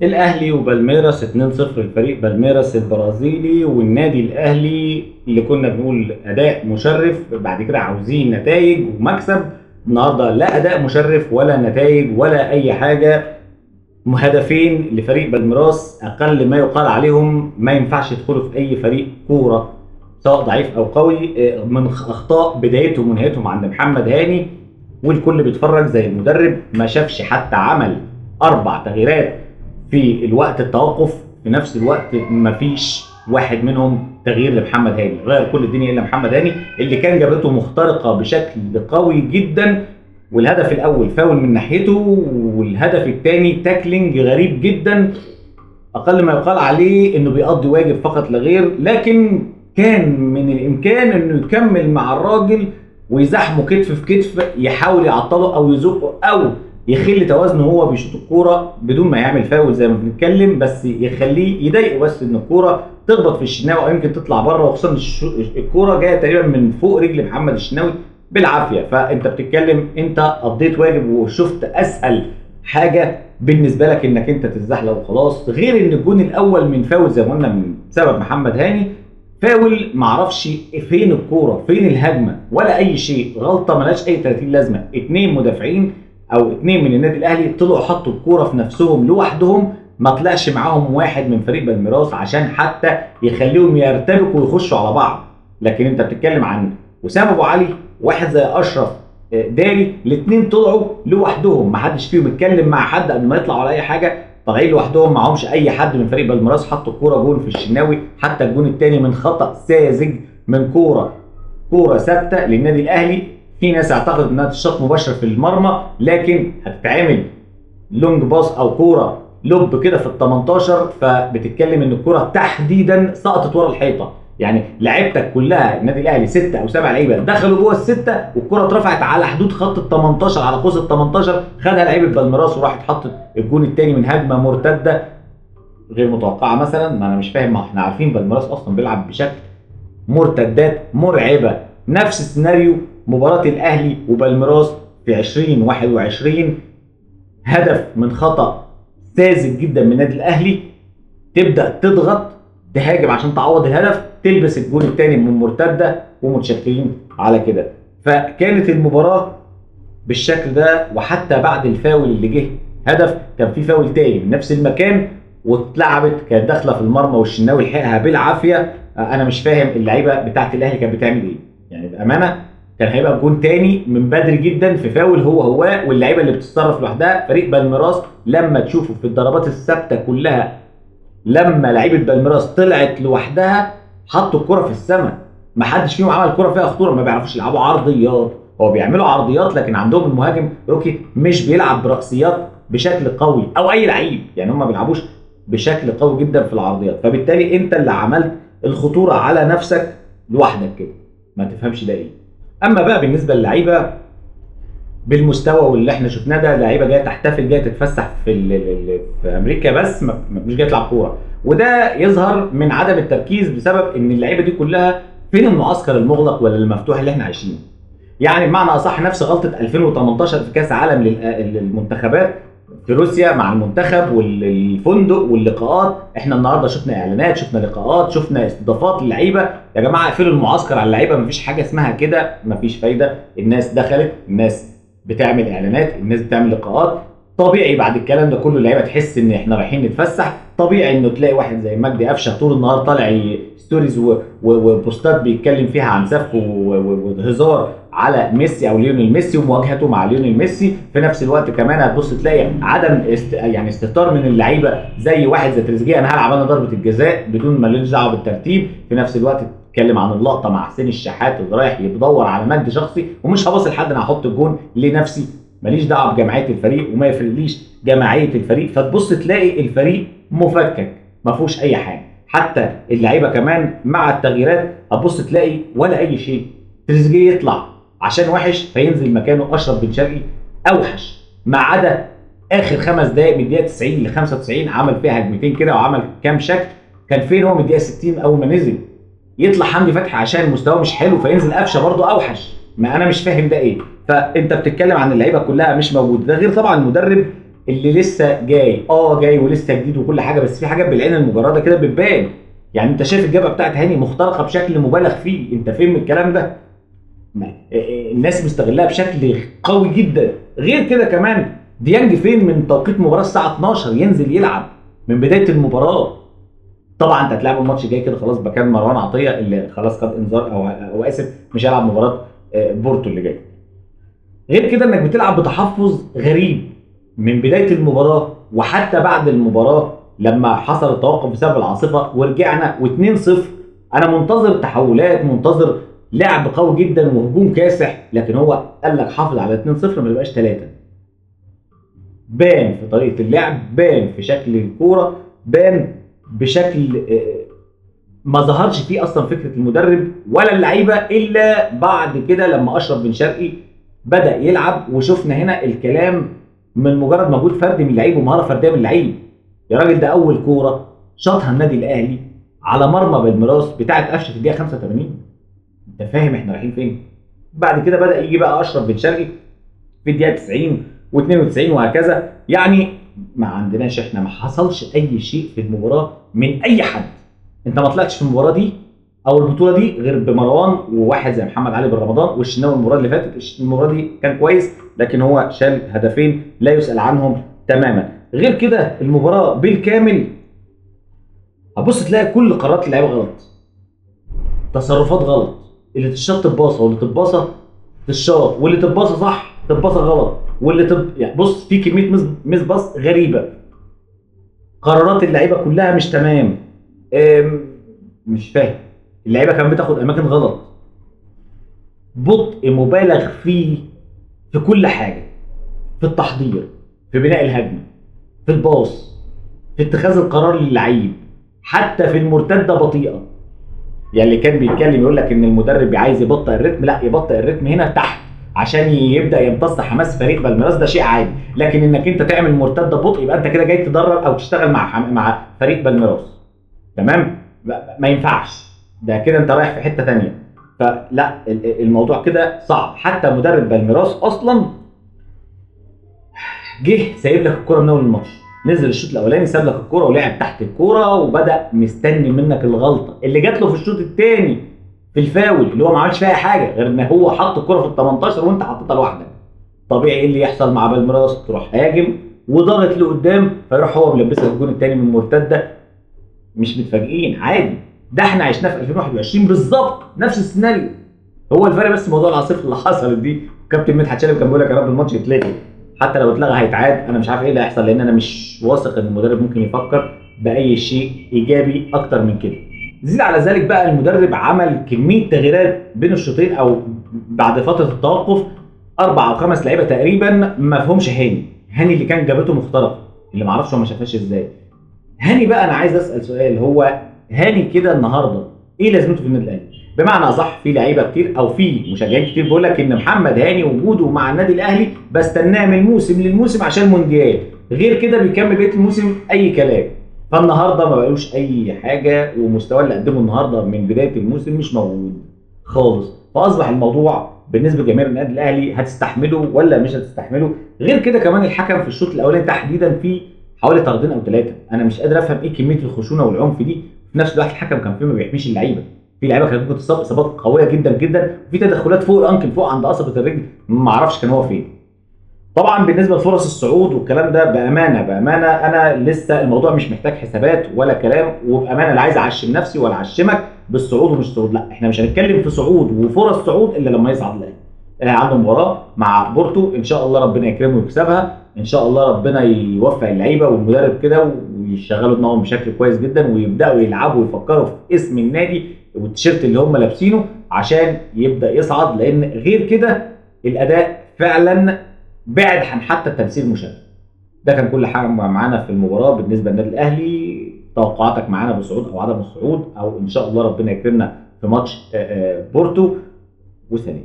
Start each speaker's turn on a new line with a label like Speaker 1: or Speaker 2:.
Speaker 1: الاهلي وبالميراس 2-0 لفريق بالميراس البرازيلي، والنادي الاهلي اللي كنا بنقول اداء مشرف، بعد كده عاوزين نتائج ومكسب. النهارده لا اداء مشرف ولا نتائج ولا اي حاجة. هدفين لفريق بالميراس اقل ما يقال عليهم ما ينفعش يدخلوا في اي فريق كورة سواء ضعيف او قوي، من اخطاء بدايتهم ونهايتهم عند محمد هاني، والكل بيتفرج زي المدرب ما شافش حتى عمل 4 تغييرات في الوقت التوقف، في نفس الوقت ما فيش واحد منهم تغيير لمحمد هاني، غير كل الدنيا الا محمد هاني اللي كان جابته مخترقه بشكل قوي جدا. والهدف الاول فاول من ناحيته، والهدف الثاني tackling غريب جدا اقل ما يقال عليه انه بيقضي واجب فقط لا غير، لكن كان من الامكان انه يكمل مع الراجل ويزاحمه كتف في كتف، يحاول يعطله او يزقه او يخلي توازنه وهو بيشوط الكورة بدون ما يعمل فاول زي ما بنتكلم، بس يخليه يضايقه بس ان الكورة تخبط في الشناوي او يمكن تطلع بره، وخصوصا الكورة جاية تقريبا من فوق رجل محمد الشناوي بالعافية. فانت بتتكلم انت قضيت واجب وشفت اسهل حاجة بالنسبة لك انك انت تتزحلق وخلاص. غير ان الجون الاول من فاول زي ما قلنا من سبب محمد هاني، فاول معرفش فين الكورة فين الهجمة ولا اي شيء، غلطه ملهاش اي 30 لازمه. 2 مدافعين او 2 من النادي الاهلي طلعوا حطوا الكورة في نفسهم لوحدهم، ما طلعش معاهم واحد من فريق بالميراس عشان حتى يخليهم يرتبكوا ويخشوا على بعض. لكن انت بتتكلم عن وسام ابو علي، واحد زي اشرف داري، الاثنين طلعوا لوحدهم، ما حدش فيهم اتكلم مع حد قبل ما يطلعوا على اي حاجة، طالعين لوحدهم معهمش اي حد من فريق بالميراس، حطوا الكورة جون في الشناوي. حتى الجون الثاني من خطا ساذج من كورة ثابتة للنادي الاهلي، في ناس اعتقدت انها تشوط مباشرة في المرمى، لكن هتتعمل long pass او كورة lob كده في ال 18، فبتتكلم ان الكورة تحديدا سقطت ورا الحيطة. يعني لعيبتك كلها النادي الاهلي 6 او 7 لعيبة دخلوا جوه الستة، والكره اترفعت على حدود خط ال 18 على قوس ال 18، خدها لعيبة بالميراس وراحت حطت الجون الثاني من هجمة مرتدة غير متوقعه مثلا. ما انا مش فاهم، ما احنا عارفين بالميراس اصلا بيلعب بشكل مرتدات مرعبة. نفس سيناريو مباراة الاهلي وبالميراس في 2021، هدف من خطا ساذج جدا من النادي الاهلي، تبدا تضغط تهاجم عشان تعوض الهدف، تلبس الجون الثاني من مرتدة ومتشكلين على كده. فكانت المباراة بالشكل ده. وحتى بعد الفاول اللي جه هدف، كان في فاول تاني من نفس المكان واتلعبت، كانت داخله في المرمى والشناوي لحقها بالعافية. انا مش فاهم اللعيبة بتاعت الاهلي كانت بتعمل ايه، يعني بامانه كان هيبقى جون تاني من بدري جدا في فاول هو واللعيبة اللي بتتصرف لوحدها. فريق بالميراس لما تشوفه في الضربات الثابتة كلها، لما لعيبة بالميراس طلعت لوحدها حطوا الكره في السماء، ما حدش فيهم عمل كره فيها خطورة، ما بيعرفوش يلعبوا عرضيات، هو بيعملوا عرضيات لكن عندهم المهاجم روكي مش بيلعب برأسيات بشكل قوي او اي لعيب، يعني هم ما بيلعبوش بشكل قوي جدا في العرضيات، فبالتالي انت اللي عملت الخطورة على نفسك لوحدك كده، ما تفهمش ده ايه. اما بقى بالنسبة للعيبة بالمستوى واللي احنا شفناه ده، لعيبة جاية تحتفل، جاية تتفسح في امريكا بس، مش جاية تلعب كورة، وده يظهر من عدم التركيز بسبب ان اللعيبة دي كلها فين المعسكر المغلق ولا المفتوح اللي احنا عايشينه. يعني بمعنى اصح نفس غلطه 2018 في كاس عالم للمنتخبات في روسيا مع المنتخب والفندق واللقاءات، احنا النهارده شفنا اعلانات، شفنا لقاءات، شفنا استضافات للعيبة. يا جماعة اقفلوا المعسكر على اللعيبة، مفيش حاجة اسمها كده، مفيش فايده. الناس دخلت، الناس بتعمل اعلانات، الناس بتعمل لقاءات، طبيعي بعد الكلام ده كله اللعيبة تحس ان احنا رايحين نتفسح. طبيعي انه تلاقي واحد زي مجدي قفشه طول النهار طالع stories وبوستات بيتكلم فيها عن سف وهزار على ميسي او ليونيل ميسي ومواجهته مع ليونيل ميسي. في نفس الوقت كمان هتبص تلاقي عدم يعني استهتار من اللعيبة، زي واحد زي تريزيجيه، انا هلعب انا ضربه الجزاء بدون ما ليش دعوه بالترتيب. في نفس الوقت تتكلم عن اللقطة مع حسين الشحات اللي رايح يدور على مجد شخصي ومش هباص لحد، انا هحط الجون لنفسي، ماليش دعوه بجماعيه الفريق وما يفرقليش جماعية الفريق. فتبص تلاقي الفريق مفكك ما فيهوش اي حاجة، حتى اللعيبة كمان مع التغييرات هتبص تلاقي ولا اي شيء. تريزيجيه يطلع عشان وحش فينزل مكانه اشرف بن شرقي اوحش، ما عدا اخر 5 دقائق من الدقيقة 90 ل 95 عمل فيها هجمتين كده وعمل كام شكل، كان فين هو من الدقيقة 60 اول ما نزل؟ يطلع حمدي فتحي عشان مستواه مش حلو فينزل قفشه برضه اوحش، ما انا مش فاهم ده ايه. فانت بتتكلم عن اللعيبة كلها مش موجودة، ده غير طبعا المدرب اللي لسه جاي، جاي ولسه جديد وكل حاجة، بس في حاجات بالعين المجردة كده بتبان. يعني انت شايف الجبهة بتاعت هاني مخترقه بشكل مبالغ فيه، انت فين من الكلام ده؟ الناس مستغلها بشكل قوي جدا. غير كده كمان ديانج فين من توقيت مباراة الساعة 12 ينزل يلعب من بداية المباراة. طبعا انت هتلعب الماتش الجاي كده خلاص مكان مروان عطية اللي خلاص خد انذار او اسف مش هيلعب مباراة بورتو اللي جاي. غير كده انك بتلعب بتحفظ غريب من بداية المباراة، وحتى بعد المباراة لما حصل التوقف بسبب العاصفة ورجعنا و2-0. انا منتظر تحولات، منتظر لعب قوي جدا وهجوم كاسح، لكن هو قال لك حافظ على 2-0 ما يبقاش 3. بان في طريقه اللعب، بان في شكل الكورة، بان بشكل ما ظهرش فيه اصلا فكرة المدرب ولا اللعيبة الا بعد كده لما اشرف بن شرقي بدا يلعب، وشفنا هنا الكلام من مجرد مجهود فردي من اللعيب ومهارة فردية من اللعيب. يا راجل ده اول كورة شاطها النادي الاهلي على مرمى بالميراس بتاعه قفشه في الدقيقة 85. انت فاهم احنا رايحين فين؟ بعد كده بدا يجي بقى اشرف بن شرقي في الدقيقة 90 و92 وهكذا. يعني ما عندناش احنا، ما حصلش اي شيء في المباراة من اي حد. انت ما طلعتش في المباراة دي او البطولة دي غير بمروان وواحد زي محمد علي بن رمضان والشناوي. المباراة اللي فاتت المباراة دي كان كويس، لكن هو شال هدفين لا يسال عنهم تماما. غير كده المباراة بالكامل هتبص تلاقي كل قرارات اللعيبة غلط، تصرفات غلط، اللي تشط تباصه واللي تباصه تشاط، واللي تباصه صح تباصه غلط، واللي يعني بص في كمية miss pass غريبة. قرارات اللعيبة كلها مش تمام، مش فاهم اللعيبة كمان بتاخد اماكن غلط، بطء مبالغ فيه في كل حاجة، في التحضير، في بناء الهجمة، في الباص، في اتخاذ القرار للعيب، حتى في المرتدة بطيئه. يعني اللي كان بيتكلم يقول لك ان المدرب عايز يبطئ الريتم، لا يبطئ الريتم هنا تحت عشان يبدا يمتص حماس فريق بالميراس، ده شيء عادي. لكن انك انت تعمل مرتدة بطء يبقى انت كده جاي تدرب او تشتغل مع فريق بالميراس، تمام؟ ما ينفعش ده، كده انت رايح في حتة ثانية. فلا الموضوع كده صعب. حتى مدرب بالميراس اصلا جه سايب لك الكورة من اول الماتش، نزل الشوط الاولاني ساب لك الكورة ولعب تحت الكورة وبدا مستني منك الغلطة اللي جات له في الشوط الثاني في الفاول اللي هو ما عملش فيها حاجة غير ان هو حط الكورة في ال 18 وانت حطيتها لوحدك. طبيعي ايه اللي يحصل مع بالميراس؟ تروح هاجم وضغط لقدام فيروح هو ملبسك الجون الثاني من مرتدة. مش متفاجئين، عادي، ده احنا عشناه في 2021 بالظبط نفس السيناريو. هو الفرق بس موضوع العاصفة اللي حصلت دي، كابتن مدحت شلبي كان بيقول لك يا رب الماتش يتلغي، حتى لو اتلغى هيتعاد. انا مش عارف ايه اللي هيحصل لان انا مش واثق ان المدرب ممكن يفكر باي شيء ايجابي اكتر من كده. زيد على ذلك بقى المدرب عمل كمية تغييرات بين الشوطين او بعد فترة التوقف، 4 أو 5 لعيبة تقريبا ما فيهمش هاني. هاني اللي كان جابته مخترقه اللي ما اعرفش هو ما شافهاش ازاي. هاني بقى انا عايز اسال سؤال، هو هاني كده النهارده ايه لازمته في النادي الاهلي؟ بمعنى اصح في لعيبة كتير او في مشجعين كتير بيقول لك ان محمد هاني وجوده مع النادي الاهلي بستناه من موسم للموسم عشان مونديال، غير كده بيكمل بقية الموسم اي كلام. فالنهارده ما بقالوش اي حاجة، ومستواه اللي قدمه النهارده من بداية الموسم مش موجود خالص. فاصبح الموضوع بالنسبة لجماهير النادي الاهلي هتستحمله ولا مش هتستحمله؟ غير كده كمان الحكم في الشوط الاولاني تحديدا في حوالي طردين او 3، انا مش قادر افهم ايه كمية الخشونه والعنف دي. في نفس الوقت الحكم كان فيه ما بيحميش اللعيبة، في لعيبة كانت ممكن تصاب اصابات قوية جدا جدا، وفي تدخلات فوق الانكل فوق عند قصبه الرجل ما اعرفش كان هو فين. طبعا بالنسبة لفرص الصعود والكلام ده بامانه بامانه انا لسه الموضوع مش محتاج حسابات ولا كلام، وبامانه لا عايز اعشم نفسي ولا اعشمك بالصعود ومش صعود، لا احنا مش هنتكلم في صعود وفرص صعود الا لما يصعد الاهلي. الاهلي عنده مباراة مع بورتو ان شاء الله ربنا يكرمه ويكسبها، ان شاء الله ربنا يوفق اللعيبة والمدرب كده ويشغلوا دماغهم بشكل كويس جدا ويبداوا يلعبوا ويفكروا في اسم النادي والتيشيرت اللي هم لابسينه عشان يبدا يصعد، لان غير كده الاداء فعلا بعد عن حتى التمثيل المشرف. ده كان كل حاجة معانا في المباراة بالنسبة للنادي الاهلي. توقعاتك معانا بالصعود او عدم الصعود، او ان شاء الله ربنا يكرمنا في ماتش بورتو. وسلام.